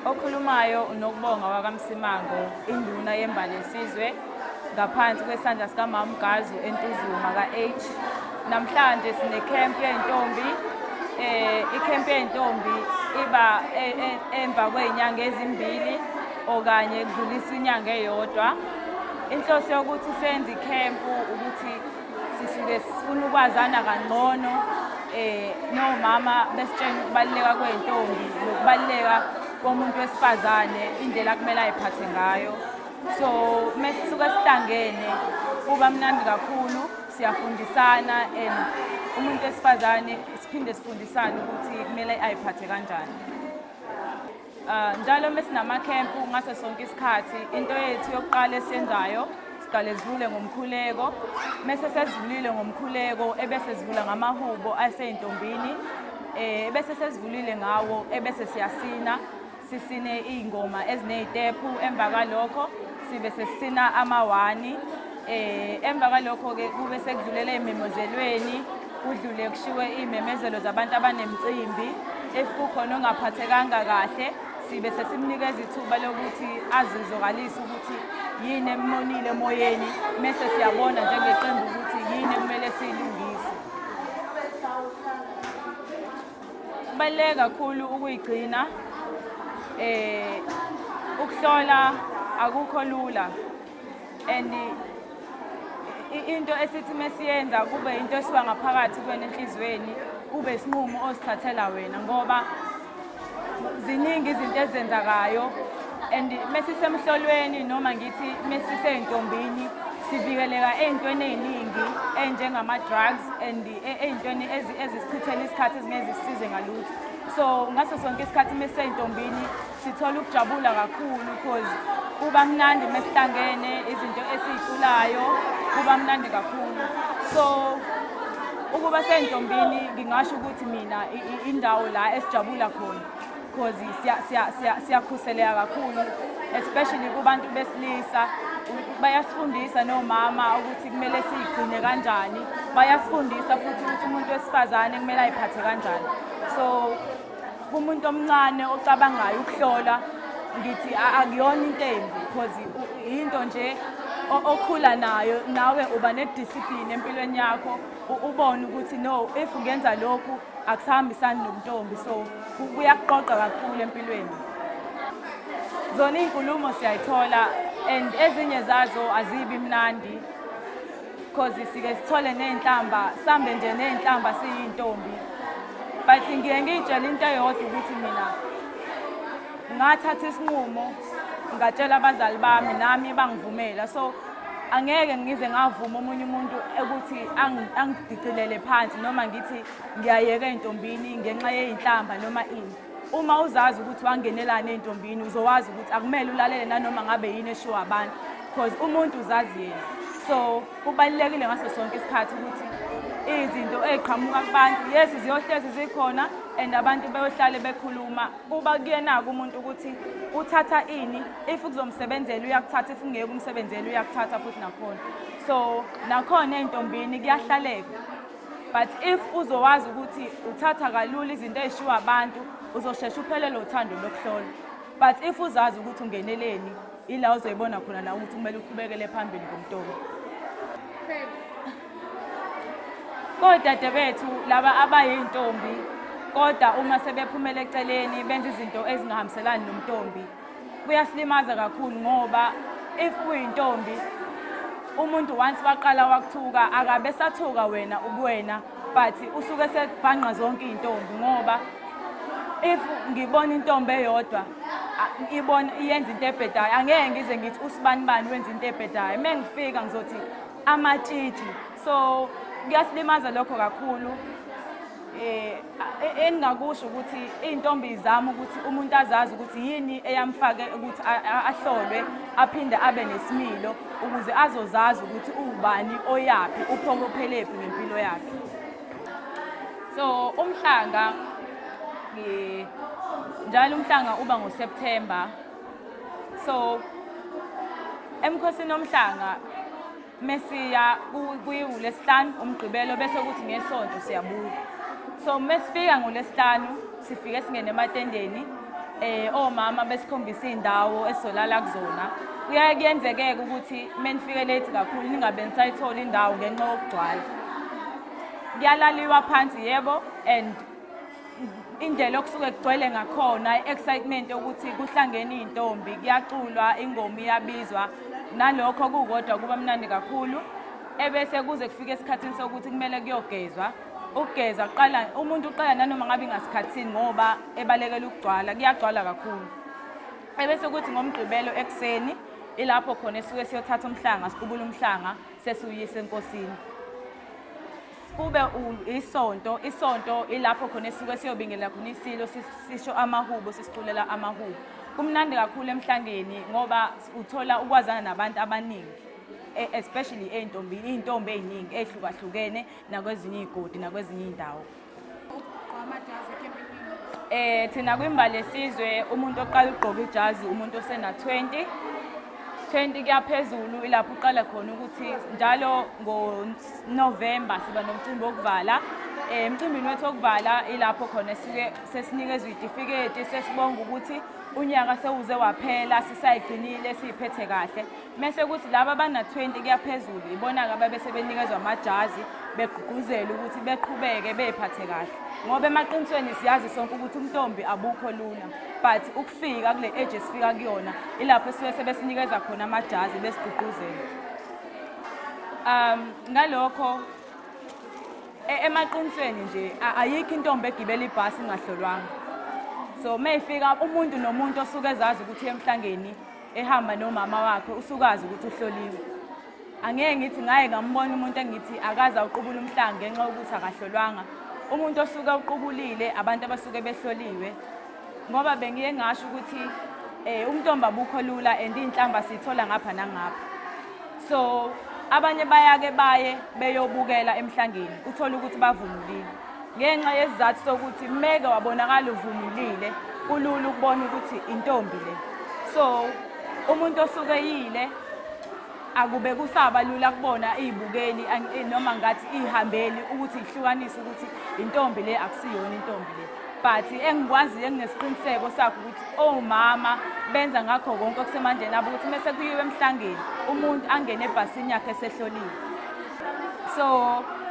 Okhulumayo uNokubonga wakaMsimango, induna yembali yesizwe ngaphansi kwesandla sikaMama Gazu eNtuzuma ka-H. Namhlanje sine-camp yey'ntombi. I-camp yey'ntombi iba emva kwey'nyanga ezimbili okanye kudlulisa inyanga eyodwa. Inhloso yokuthi senze ikhempu ukuthi sisuke sifuna ukwazana kangcono nomama besitshena ukubaluleka kwey'ntombi nokubaluleka komuntu wesifazane, indlela akumele ay'phathe ngayo. So uma sisuke sihlangene kuba mnandi kakhulu, siyafundisana and umuntu wesifazane siphinde sifundisane ukuthi kumele ay'phathe kanjani. Njalo uma sinamakhempu ngaso sonke isikhathi, into yethu yokuqala esiyenzayo siqale sivule ngomkhuleko, mese sesivulile ngomkhuleko ebese sivula ngamahubo asey'ntombini, ebese sesivulile ngawo ebese siyasina, sisine iy'ngoma eziney'tephu. Emva kwalokho sibe sesisina amawani, emva kwalokho-ke kube sekudlulela ey'memezelweni, kudlule kushiwe iy'memezelo zabantu abanemicimbi. If kukhona ongaphathekanga kahle sibe sesimnikeza ithuba lokuthi azizwakalise ukuthi yini emonile emoyeni, mese siyabona njengeqembu ukuthi yini ekumele siyilungise. Kubaluleke kakhulu ukuyigcina. Ukuhlola akukho lula and into esithi mesiyenza kube into esuka ngaphakathi kuwena enhliziyweni, kube isinqumo osithathela wena, ngoba ziningi izinto ezenzakayo and mesisemhlolweni noma ngithi mesisey'ntombini sivikeleka ey'ntweni ey'ningi ey'njengama-drugs and ey'ntweni ezisichithela isikhathi ezingeke zisisize ngalutho. So ngaso sonke isikhathi mesisey'ntombini sithola ukujabula kakhulu because kuba mnandi mesihlangene, izinto esiy'culayo kuba mnandi kakhulu. So ukuba sey'ntombini ngingasho ukuthi mina indawo la esijabula khona because siyakhuseleka kakhulu, especially kubantu besilisa. Bayasifundisa nomama ukuthi kumele siyigcine kanjani, bayasifundisa futhi ukuthi umuntu wesifazane kumele ayiphathe kanjani. So kumuntu omncane ocabangayo ukuhlola ngithi akuyona into embi because into nje okhula nayo, nawe uba ne-discipline empilweni yakho, ubone ukuthi no, if ngenza lokhu akusahambisani nobuntombi, so kuyakuqoqa kakhulu empilweni. Zona iy'nkulumo siyayithola and ezinye zazo azibi mnandi because sike sithole ney'nhlamba, sambe nje ney'nhlamba siyintombi, but ngiye ngiy'tshele into eyodwa ukuthi mina ngathatha isinqumo, ngatshela abazali bami nami bangivumela, so angeke ngize ngavuma omunye umuntu ukuthi angidicilele phansi noma ngithi ngiyayeka ey'ntombini ngenxa yey'nhlamba noma ini. Uma uzazi ukuthi wangenelani ey'ntombini, uzowazi ukuthi akumele ulalele nanoma ngabe yini eshiwo abantu because umuntu uzazi yena. So kubalulekile ngaso sonke isikhathi ukuthi izinto ey'qhamuka kubantu, yes, ziyohlezi zikhona and abantu bayohlale bekhuluma. Kuba kuyena-ke umuntu ukuthi uthatha ini, if kuzomsebenzela uyakuthatha, if kungeke umsebenzele uyakuthatha futhi nakhona. So nakhona ey'ntombini kuyahlaleka, but if uzowazi ukuthi uthatha kalula izinto ey'shiwo abantu, uzosheshe uphelelwe uthando lokuhlola. But if uzazi ukuthi ungeneleni, ila uzoyibona khona nawe ukuthi kumele uqhubekele phambili ngomntombi. Kodade bethu laba abayintombi, kodwa uma sebephumela eceleni benza izinto ezingahambiselani nomntombi, kuyasilimaza kakhulu ngoba if uyintombi umuntu once waqala wakuthuka akabe sathuka wena ubuwena, but usuke sekubhanqa zonke iy'ntombi. Ngoba if ngibona intombi eyodwa ibona iyenza into ebhedayo, angeke ngize ngithi usibani bani wenza into ebhedayo, uma ngifika ngizothi amatshitshi. So kuyasilimaza lokho kakhulu. Engingakusho ukuthi iy'ntombi izama ukuthi umuntu azazi ukuthi yini eyamfake ukuthi ahlolwe, aphinde abe nesimilo ukuze azozazi ukuthi uwubani, oyaphi, uphokophelephi ngempilo yakhe. So umhlanga njalo umhlanga uba ngoSeptember. So emkhosini omhlanga mesiya kuyiwulesihlanu umgqibelo, bese kuthi ngesonto siyabuya. So mesifika ngolesihlanu sifike singene ematendeni. Omama besikhombisa iy'ndawo esizolala kuzona. Kuyaye kuyenzeke-ke ukuthi uma nifike late kakhulu ningabe nisayithola indawo ngenxa yokugcwala. Kuyalaliwa phansi yebo, and indlela okusuke kugcwele ngakhona, i-excitement yokuthi kuhlangene iy'ntombi, kuyaculwa, ingoma iyabizwa, nalokho kukodwa kuba mnandi kakhulu. Ebese kuze kufike esikhathini sokuthi kumele kuyogezwa. Ukugeza kuqala, umuntu uqala nanoma ngabe ingasikhathini ngoba ebalekela ukugcwala, kuyagcwala kakhulu. Ebese kuthi ngoMgqibelo ekuseni ilapho khona esuke siyothatha umhlanga, siqubula umhlanga sesiwuyisa enkosini. Kube isonto, isonto ilapho khona esuke siyobingelela khona isilo, sisho amahubo, sisiculela amahubo. Kumnandi kakhulu emhlangeni ngoba uthola ukwazana nabantu abaningi, especially ey'ntombini, iy'ntombi ey'ningi ey'hlukahlukene nakwezinye iy'godi nakwezinye iy'ndawo. Thina kwimbali yesizwe umuntu oqala ukugqoka ijazi umuntu osena 20 20 kuyaphezulu, ilapho uqala khona ukuthi njalo ngo-November siba nomcimbi wokuvala. Emcimbini wethu wokuvala ilapho khona esike sesinikezwa iy'tifiketi, sesibonga ukuthi unyaka sewuze waphela sisayigcinile siyiphethe kahle. Mese kuthi laba abana-20 kuyaphezulu ibona-ke ababe sebenikezwa amajazi begqugquzela ukuthi beqhubeke bey'phathe kahle, ngoba emaqinisweni siyazi sonke ukuthi umntombi abukho lula, but ukufika kule age esifika kuyona ilapho esuke sebesinikeza khona amajazi besigqugquzela. Ngalokho emaqinisweni nje ayikho intombi egibela ibhasi ingahlolwanga. So mayifika umuntu nomuntu osuke ezazi ukuthi emhlangeni ehamba nomama wakhe usukazi ukuthi uhloliwe. Angeke ngithi ngaye ngambona umuntu engithi akaze awuqubula umhlanga ngenxa yokuthi akahlolwanga. Umuntu osuke uqubulile abantu abasuke behloliwe, ngoba bengiye ngasho ukuthi umntombi abukho lula and iy'nhlamba siyithola ngapha nangapha. So abanye bayake baye beyobukela emhlangeni, uthole ukuthi bavunulile ngenxa yesizathu sokuthi meke wabonakala uvunulile, kulula ukubona ukuthi intombi le. So umuntu osuke eyile akube kusaba lula kubona iy'bukeli noma ngathi iy'hambeli ukuthi ihlukanise ukuthi intombi le akusiyona intombi le. But engikwaziyo enginesiqiniseko sakho ukuthi omama benza ngakho konke okusemandleni abo ukuthi mese kuyiwe emhlangeni umuntu angene ebhasini yakhe esehloliwe. So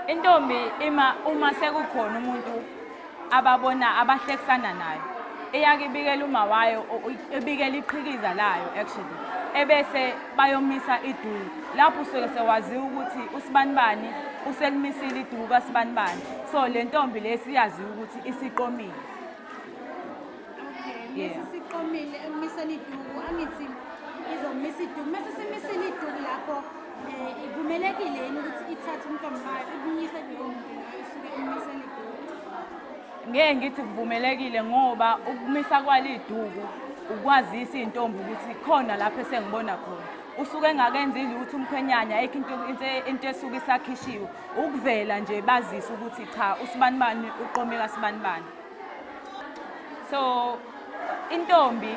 intombi ima uma sekukhona umuntu ababona abahlekisana nayo, iyake ibikele uma wayo, ibikele iqhikiza layo actually, ebese bayomisa iduku lapho usuke sewaziwa ukuthi usibanibani uselimisile iduku kasibanibani. So le ntombi le siyaziwa ukuthi isiqomile. Okay, mese siqomile ekumiseni iduku, angithi izomisa iduku. Mese simisile iduku lapho, ivumelekile yini ukuthi ithathe umntombi wayo ibuyise kulowo muntu loyo isuke imisele iduku? Ngeke ngithi kuvumelekile, ngoba ukumisa kwalo iduku ukwazisa iy'ntombi ukuthi khona lapho esengibona khona. Usuke engakenzi lutho umkhwenyana, ayikho into esuke isakhishiwe, ukuvela nje bazise ukuthi cha usibanibani uqome kasibanibani. So intombi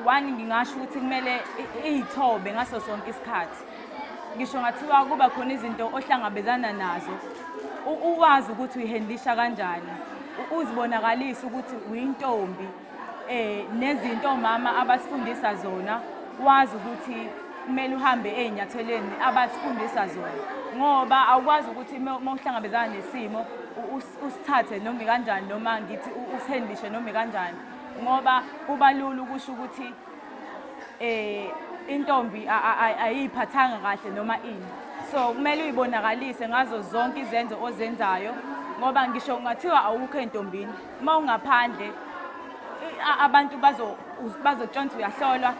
one ngingasho ukuthi kumele iy'thobe ngaso sonke isikhathi. Ngisho ngathiwa kuba khona izinto ohlangabezana nazo, uwazi ukuthi uyihendlisha kanjani, uzibonakalise ukuthi uyintombi, nezinto omama abasifundisa zona, wazi ukuthi kumele uhambe ey'nyathelweni abasifundisa zona, ngoba awukwazi ukuthi uma uhlangabezana nesimo usithathe noma kanjani, noma ngithi usihendlishe noma kanjani, ngoba kuba lula ukusho ukuthi intombi ayiphathanga kahle noma ini. So kumele uyibonakalise ngazo zonke izenzo ozenzayo, ngoba ngisho kungathiwa awukho entombini, uma ungaphandle abantu bazotshontsha, uyahlolwa,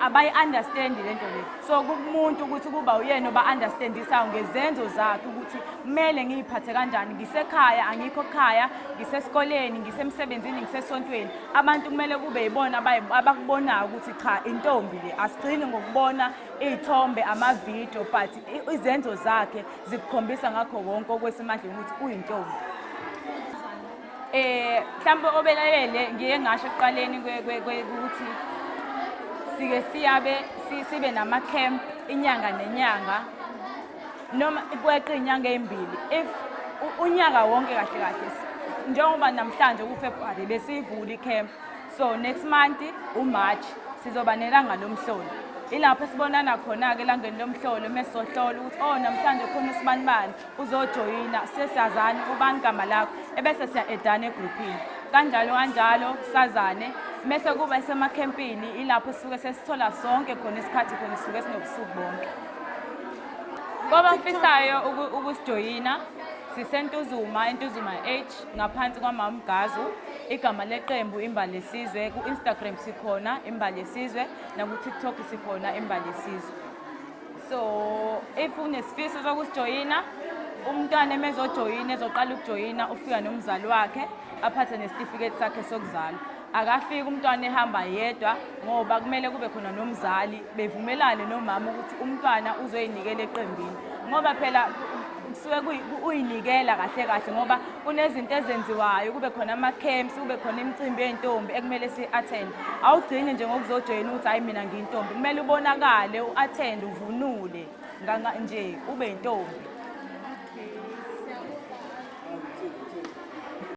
abayi-understand le nto le. So kumuntu ukuthi kuba uyena oba-understandisayo ngezenzo zakhe ukuthi kumele ngiyiphathe kanjani, ngisekhaya, angikho ekhaya, ngisesikoleni, ngisemsebenzini, ngisesontweni. Abantu kumele kube yibona abakubonayo ukuthi cha intombi le. Asigcini ngokubona iy'thombe, amavidiyo, but izenzo zakhe zikukhombisa ngakho konke okwesemandleni ukuthi uyintombi. Mhlawumbe obelalele ngiye ngasho ekuqaleni ukuthi sike siyabe sibe nama-camp inyanga nenyanga, noma kweqa iy'nyanga ey'mbili, if unyaka wonke kahle kahle. Njengoba namhlanje kuFebruary besiyivula i-camp, so next month uMarch sizoba nelanga lomhlolo. Ilapho esibonana khona-ke elangeni lomhlolo, mesizohlola ukuthi oh, namhlanje khona usibanibani uzojoyina, sesiyazana, ubani gama lakho, ebese siya-edana egruphini, kanjalo kanjalo sazane. Mese kuba esemakhempini, ilapho sisuke sesithola sonke khona isikhathi khona, sisuke sinobusuku bonke. Kwabafisayo ukusijoyina, siseNtuzuma, eNtuzuma H, ngaphansi kwaMamgazu. Igama leqembu Imbali Yesizwe. Ku-Instagram sikhona Imbali Yesizwe, naku-TikTok sikhona Imbali Yesizwe. So if unesifiso sokusijoyina, umntwana emezojoyina, ezoqala ukujoyina, ufika nomzali wakhe, aphathe nesitifiketi sakhe sokuzalwa. Akafiki umntwana ehamba yedwa, ngoba kumele kube khona nomzali, bevumelane nomama ukuthi umntwana uzoyinikela eqembini, ngoba phela kusuke uyinikela kahle kahle, ngoba kunezinto ezenziwayo, kube khona ama-camps, kube khona imicimbi yey'ntombi ekumele si-attend. Awugcini nje ngokuzojoyina ukuthi hhayi, mina ngiyintombi. Kumele ubonakale, u-attend, uvunule nje, ube yintombi.